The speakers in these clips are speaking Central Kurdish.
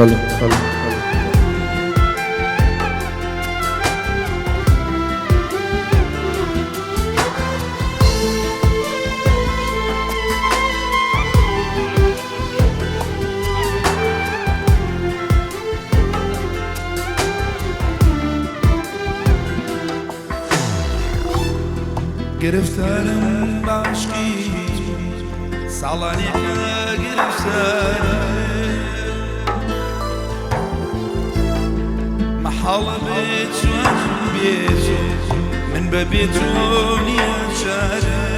بەڵێ. گرفتارم بە عەشقی تۆ، ساڵانێکە گرفتارم. مەحاڵە بتوانم بێ تۆ، من بەبێ تۆ نییە چارەم.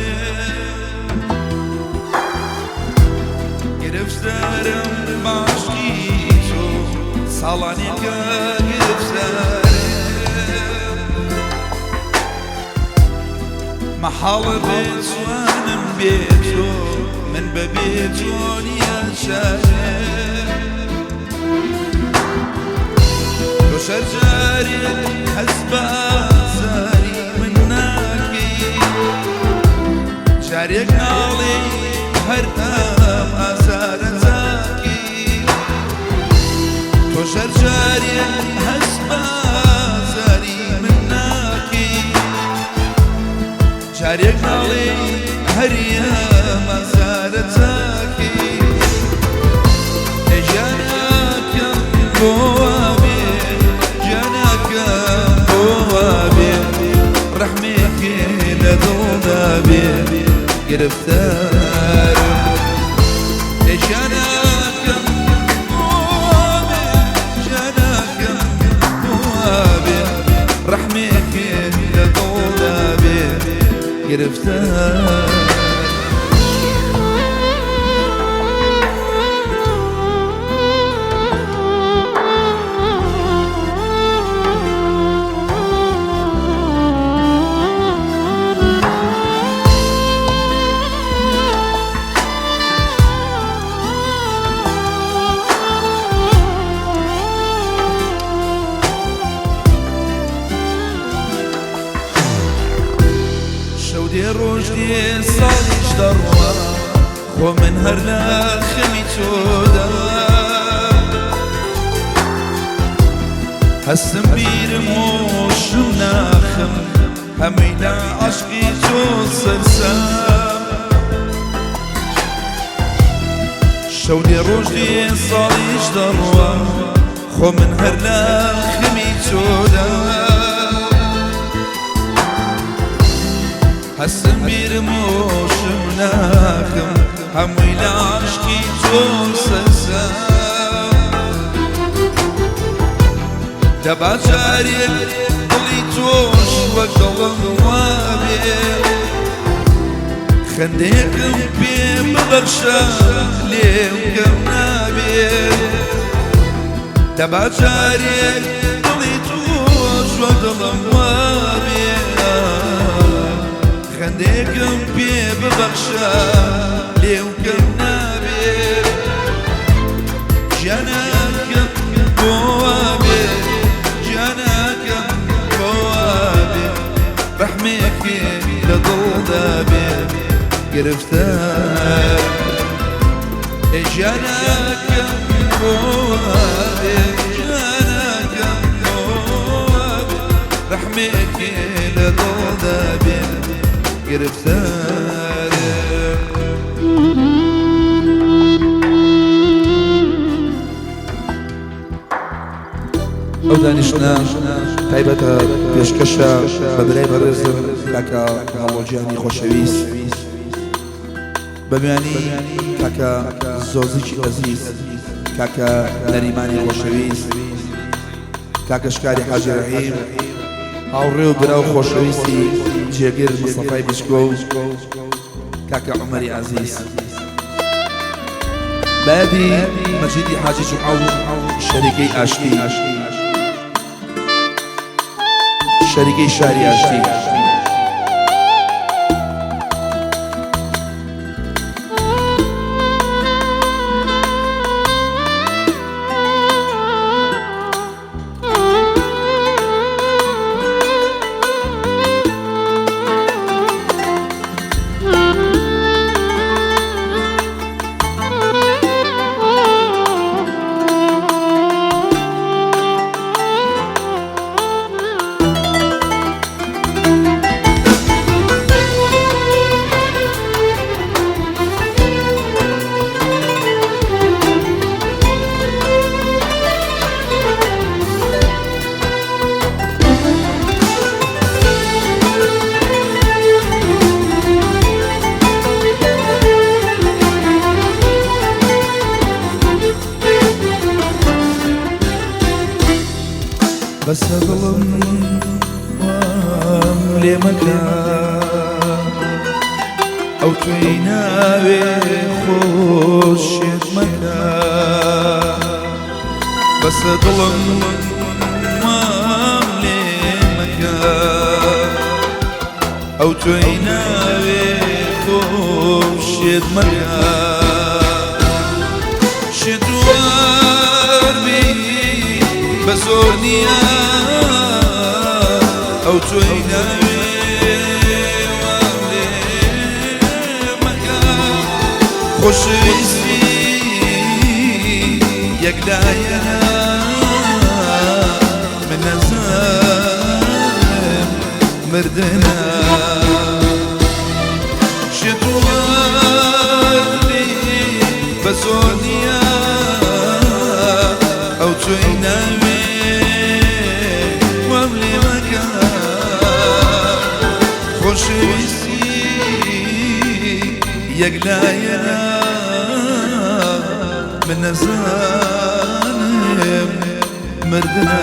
گرفتارم بە عەشقی تۆ، ساڵانێکە گرفتارم. مەحاڵە بتوانم بێ تۆ، من بەبێ تۆ نییە چارەم. تۆ شەرجارێک هەست بە ئازاری من ناکەی، جارێک ناڵێی هەر ئەم ئازارە چاکەی. تۆ شەرجارێک هەست بە ئازاری من ناکەی، جارێک ناڵێی هەر ئەم ئازارە چاکەی. گیانەکەم بۆ وابێ، گیانەکەم بۆ وابێ، ڕەحمێکێ لە دڵدا بێ، گرفتارم. گیانەکەم بۆ وابێ، گیانەکەم بۆ وابێ، ڕەحمێکێ لە دڵدا بێ، گرفتارم. شەو دێ ڕۆژ دێ ساڵیش دەڕوا، خۆ من هەر لە خەمی تۆدا. هەستم بیرم هۆشم ناخم هەمووی لە عەشقی تۆ سەرسام. شەو دێ ڕۆژ دێ ساڵیش دەڕوا، خۆ من هەر لە خەمی تۆدا. هەستم بیرم هۆشم ناخم هەمووی لە عەشقی تۆ سەرسام. دەبا جارێک دڵی تۆش وەک دڵم وابێ، خەندەیەکم پێ ببەخشە لێم کەم نابێ. دەبا جارێک دڵی تۆش وەک دڵم وابێ، خەندەیەکم پێ ببەخشە لێم کەم نابێ. گیانەکەم بۆ وابێ، گیانەکەم بۆ وابێ، ڕەحمێکێ لە دڵدا بێ، گرفتار. گیانەکەم بۆ وابێ، گیانەکەم بۆ وابێ، ڕەحمێکێ لە دڵدا بێ، گرفتار. ئەو دانیشتنە تایبەتە پێشکەشە بە برای بەڕێزم کاکە هەڵۆجیانی خۆشەویست، بە میانی کاکە زۆزیکی ئەزیز، کاکە نەریمانی خۆشەویست، کاکە شکاری حاجی ڕەحیم، هاوڕێ و برا و خۆشەویستی جێگر مستەفای بیچکۆ و کاکە عومەری ئازیز. بایەدی مەجیدی حاجی جومعە و شەریکەی ئاشتی، شەریکەی شاری ئاشتی. لێ مەکە، ئەو تۆی ناوێ خۆشێت مەکە. بەسە دڵم وام لێ مەکە، ئەو تۆی ناوێ خۆشێت مەکە. شێتوار بی بە زۆر نییە، ئەو تۆی ناوێ وام لێ مەکە. خۆشەویستی یەکلایەنە، من نەزانم مردنە. شێتوار بی بە زۆر نییە، ئەو تۆی ناوێ وام لێ مەکە. خۆشەویستی یەکلایەنە، من نەزانم مردنە.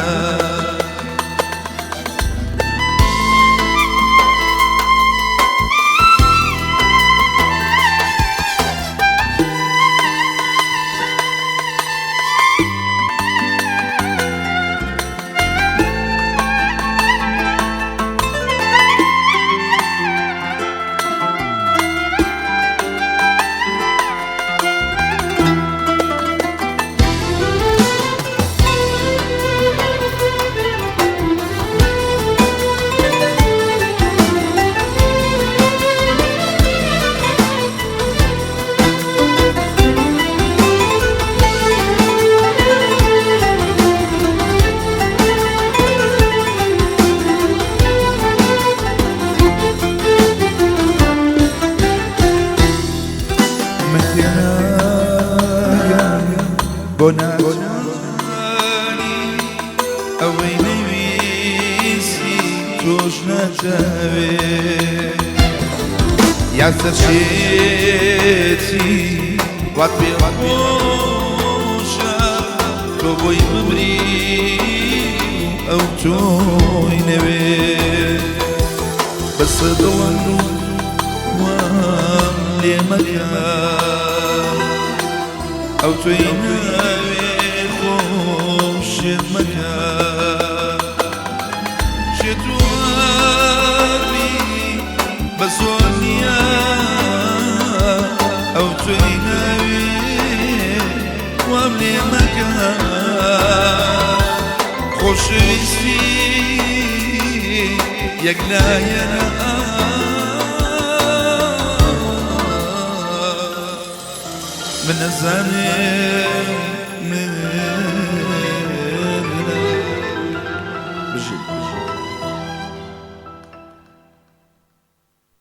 من تێناگەم بۆ ناتوانی ئەوەی نەویستی تۆش نەتەوێ، یا سەرشێتی وات پێ خۆشە تۆ بۆی بمری ئەو تۆی نەوێ. بەسە دڵم وام لێ مەکە، ئەو تۆی ناوێ خۆشت مەکە. شێتوار بی بە زۆر نییە، ئەو تۆی ناوێ وام لێ مەکە. خۆشەویستی یەکلایەنە، من نەزانم مردنە. بژی.